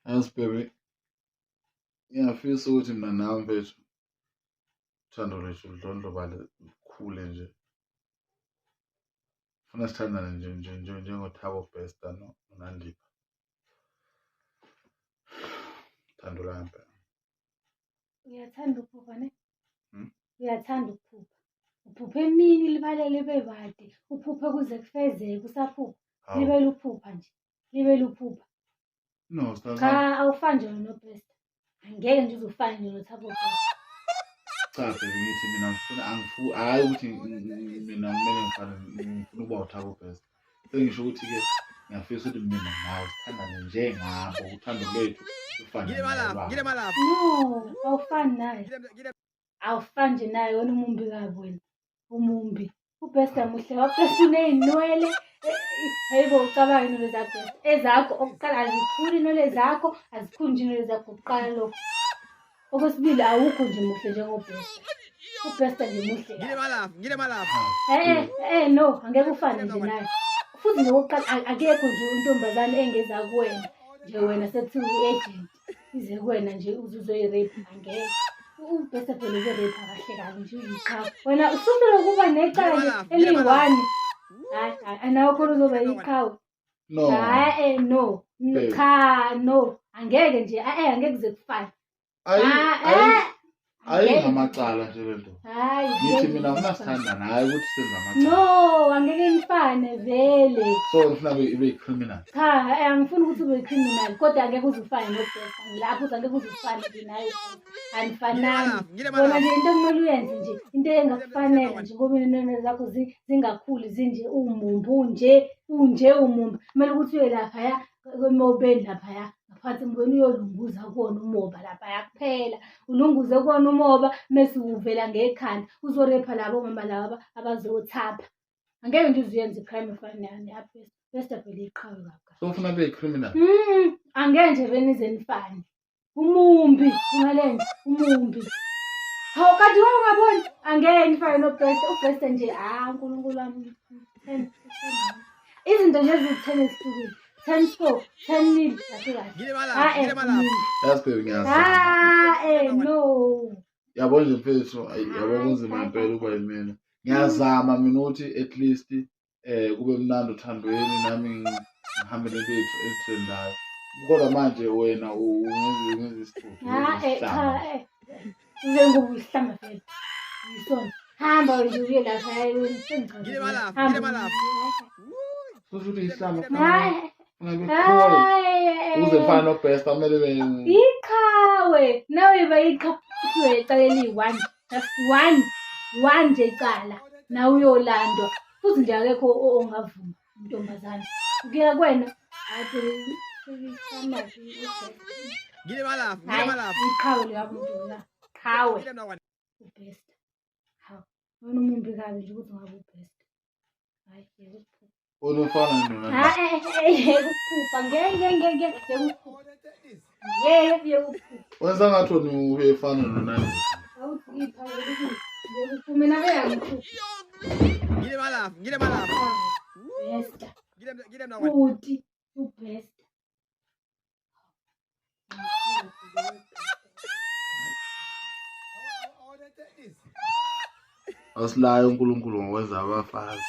Yazi baby, ngiyafisa ukuthi mina nawe mfethu uthando lwethu ludlondlobale lukhule nje. Funa sithandane nje nje nje njengoThabo Bester noNandipha. Thando lami phela. Uyathanda ukuphupha ne? Hmm? Uyathanda ukuphupha. Uphupha emini libale libe bade. Uphuphe kuze kufezeke usaphupha. Hawu. Libe luphupha nje. Libe luphupha. No, sithandwa. Cha, awufani nje noBester. Angeke nje uze ufane nje noThabo Bester. Cha baby, ngithi mina ngifuna angifu hayi ukuthi mina kumele ngifane ngifuna ukuba uThabo Bester. Sengisho ukuthi-ke ngiyafisa ukuthi mina nawe sithandane njengabo, uthando lwethu lufane nolwabo. No, awufani naye. Awufani nje naye wena umumbi kabi wena. Umumbi. UBester muhle, uBester uney'nwele. Hayibo ucabanga iy'nwele zaBester. Ezakho okuqala azikhuli iy'nwele zakho, azikhuli nje iy'nwele zakho kuqala lokho. Okwesibili awukho nje muhle njengoBester. UBester nje muhle kabi. Eh no, angeke ufane nje naye. Futhi nje okokuqala akekho nje intombazane engeza kuwena nje wena sekuthiwa i-agent ize kuwena nje uze uzoyi-rape angeke. UBester phela uze-rape kahle kabi nje uyiqhawe. Wena ususele ukuba necala nje eliyi-one. Hayi hayi anawe khona uzoba yiqhawe. No. Hayi no. Babe. Cha no. Angeke nje eh angeke kuze kufane. Ayi Ah, ayi eh. ayi Angeke. ngamacala nje lento. Hayi. Ngithi ngeke mina kuze kufane. nginasithandana hayi ukuthi senze amacala. No, angeke nifane vele. So ngifuna ibe i-criminal. Cha, angifuni ukuthi ube criminal kodwa angeke uze ufane noBester. Ngilapho uze angeke uze ufane nje naye uBester. Anifanani. Wena nje into ekumele uyenze nje, into engakufanele nje ngoba iy'nwele zakho zingakhuli zinje umumbu unje, unje umumbu. Kumele ukuthi uye laphaya emobeni laphaya ngaphansi emobeni uyolunguza kuwona umoba laphaya kuphela. Ulunguze kuwona umoba mese uvela ngekhanda uzorepha labo mama laba abazothapha. Angeke nje uze uyenze i-crime efana neyaBester. Bester phela iqhawe kabi. So ufuna abe i-criminal. Angeke nje vele nize nifane. Umumbi, ungalenza umumbi. Hawu kanti wena ungaboni? Angeke nifane noBester. uBester nje ah uNkulunkulu wami. 10 Izinto nje eziwu-10 ezihlukile. 10 4, 10 mil kahle kahle. Ah eh umumbi. Yazi baby ngiyazama. Ah eh no. Yabo nje mfethu, ayi yabo kunzima ngempela ukuba yimina. Ngiyazama mina ukuthi at least kube mnandi othandweni nami ngihambe nento yethu etrendayo. Kodwa manje wena ungenza isithuthu, Ah ungenza eh cha isihlama. eh. Uze ngoba uyihlamba vele. Yisona. Hamba nje uye lapha sengichazile. Hamba. Kusho ukuthi isihlama Hayi. funa kube cool. Hayi. Ukuze ngifane noBester kumele be Iqhawe. Nawe iba iqhawe ecala eliyi-one. Just one. One nje icala. Nawe uyolandwa. Futhi nje akekho ongavuma intombazane. Kuya kuwena. Hayi phela Hayi, iqhawe likamuntu la. Qhawe. UBester. Hawu. Wena umumbi kabi nje ukuthi ungabe uBester. Hayi, yeke ukuphupha. Wena ufana nona. Hayi, yeke ukuphupha. Ngeke ngeke ngeke yeke ukuphupha. Ngeke yeke ukuphupha. Wenza ngathi wena uyefana noNandipha. Awuthi ipha yeke ukuphupha. Mina beyangiphupha. Bester. Bhuti, uBester. Asilaye uNkulunkulu ngokwenza abafazi.